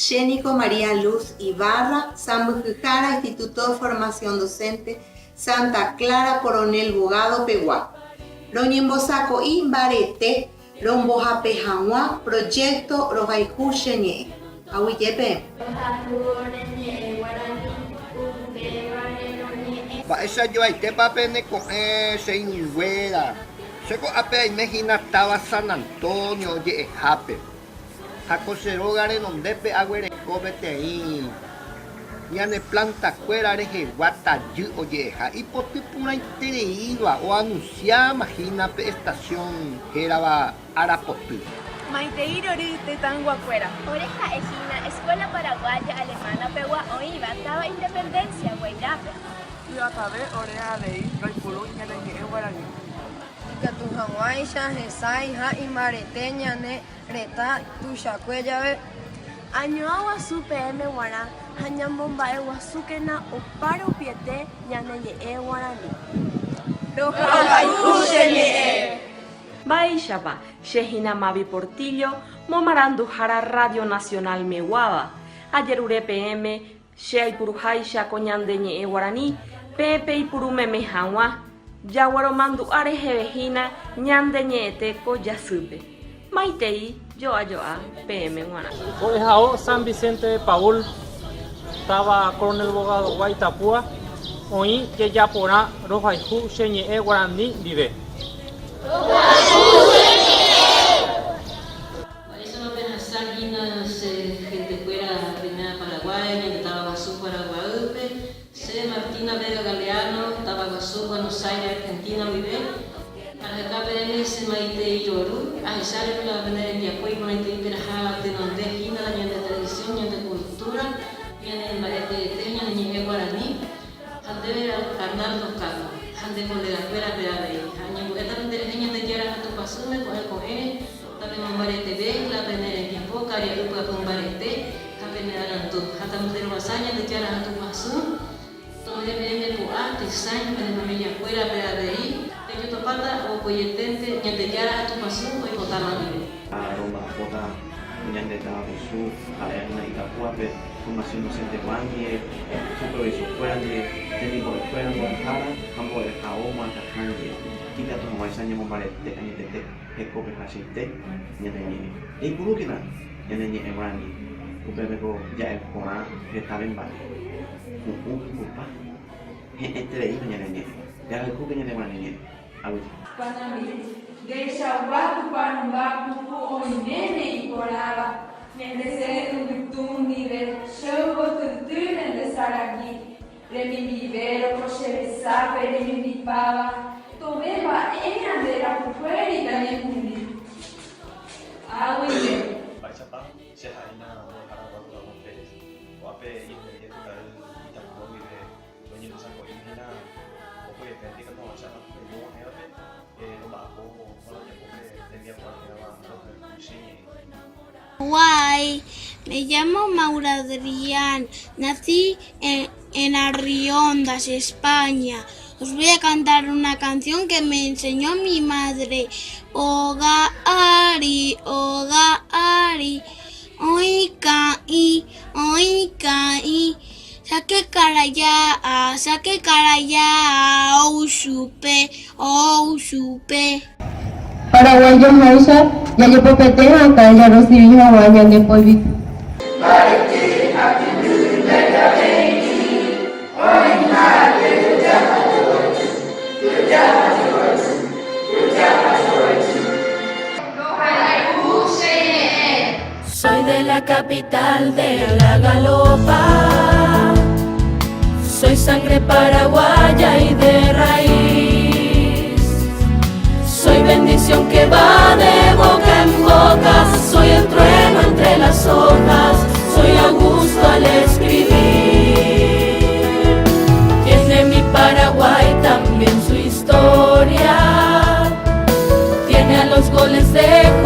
Che niko María Luz Ibarra, sãmbyhyhára Instituto de Formación Docente Santa Clara Coronel Bogado pegua. Roñembosako'i mbarete rombohape hag̃ua proyecto Rohayhu che ñe'ẽ. Aguyje peẽ. Rohayhu ore ñe'ẽ guarani, upévare roñe'ẽ. Mba'éicha joaitépa pene ko'ẽ che irũnguéra? Che ko'ápe aime hína táva San Antonio oje'ehápe. Ha ko che róga renondépe aguereko peteĩ ñane plantakuéra rehegua tajy oje'eha ipoty porãitereíva oanunsiáma hína pe estación hérava Arapoty. Maitei rory tetãyguakuéra. Ore ha'e hína Escuela Paraguaya Alemana pegua oĩva táva Independencia, Guairápe. Vy'apavẽ ore avei roipuru ñane ñe'ẽ guarani. Ikatu hag̃uáicha hesãi ha imbarete ñane retã tuichakue jave. Añoa guasu peẽme g̃uarã ha ñamomba'eguasúkena opa rupiete ñane ñe'ẽ guarani. Rohayhu che ñe'ẽ. Mba'éichapa, che hína Mavi Portillo, momaranduhára Radio Nacional meguáva. Ajerure peẽme Che aipuruháicha ko ñande ñe'ẽ guarani, peẽ peipuru meme hag̃ua, jaguaromandu'a reheve hína ñande ñe'ẽte ko jasýpe. Maitei jo'a jo'a peẽme g̃uarã. Mbo'ehao San Vicente de Paúl, táva Coronel Bogado-gua Itapúa, oĩ jejaporã rohayhu che ñe'ẽ guarani ndive. Rohayhu che ñe'ẽ! Mba'éichapa pehasa hína che gentekuéra peña Paraguái, ñande táva guasu Paraguaýpe, che Martina Vega Galeano, táva guasu Buenos Aires, Argentina guive, araheka peẽme che maitei roru, ahecháre la pene rembiapo iporãitei peraha tenonde hína la ñande tradición, ñande cultura, ñane mba'e teete, ñane ñe'ẽ guarani, ha ndéve Arnaldo Cano, ha nde colega-kuérape avei, ha añembo'éta penderehe Ñandejára ha Tupãsýme ko'ẽ ko'ẽre, Tapemombareteve la pene rembiapo karia'y pyahu mbarete ha pene arandu, ha tamonderovasa Ñandejára ha Tupãsy, tome'ẽ peẽme po'a, tesãi, pene familia-kuérape avei, pejotopáta vokoieténte Ñandejára ha Tupãsy oipotáva guive. Ha romba'apóta ñande tavavusu ha'e hína Itapúape, formación docente-gua ndive, supervisor-kuéra ndive, temimbo'ekuéra mbo'ehára ha mbo'ehao moakãha ndive, ikatu hag̃uáicha ñamombarete añetete. Hekópe hachaite ñane ñe'ẽ. Jaipurúkena ñane ñe'ẽ guarani, upépe ko ja'e porã hetave mba'e. Hu'ũ hykupa, he'ẽtereíma ñane ñe'ẽ. Jahayhúke ñane guarani ñe'ẽ. Aguyje. Panambi, ndeichagua Tupã rymba puku oiméne iporãva, ñande sy yvytu ndive che yvotytýre nde saraki, Remimbivéro ko che resápe remimbipáva, tove mba'e ñande rapykuéri tañehundi. Aguyje. Mba'éichapa che ha'éna mbo'ehára Eduardo Ramón Pérez, ko'ápe Ingeniería Pytay Itapúa guive roñembosako'i hína mokõiete ikatu hag̃uáicha peju og̃uahẽvape romba'apo ha rojapo pe tembiapo hérava Rohayhu che ñe'ẽ. Guay, me llamo Maura Adrián, nací en, en Arriondas, España. Os voy a cantar una canción que me enseñó mi madre. Oga ari, oga ari, oĩ ka'i, oĩ ka'i, saque caraya, saque caraya, ou chupe, ou chupe. Paraguayo háicha jajepopete hatã jarrecibi haguã ñande poyvi. Mbarete ha tĩndy ndajavéiri, oĩha tejoja ha joaju, joja ha joaju, joja ha joaju. Rohayhu che ñe'ẽ. Soy de la capital de la galopa, soy sangre paraguaya y de raíz. Soy bendición que va de boca en boca, soy el trueno entre las hojas, soy Augusto al escribir. Tiene mi Paraguay también su historia, tiene a los goles de.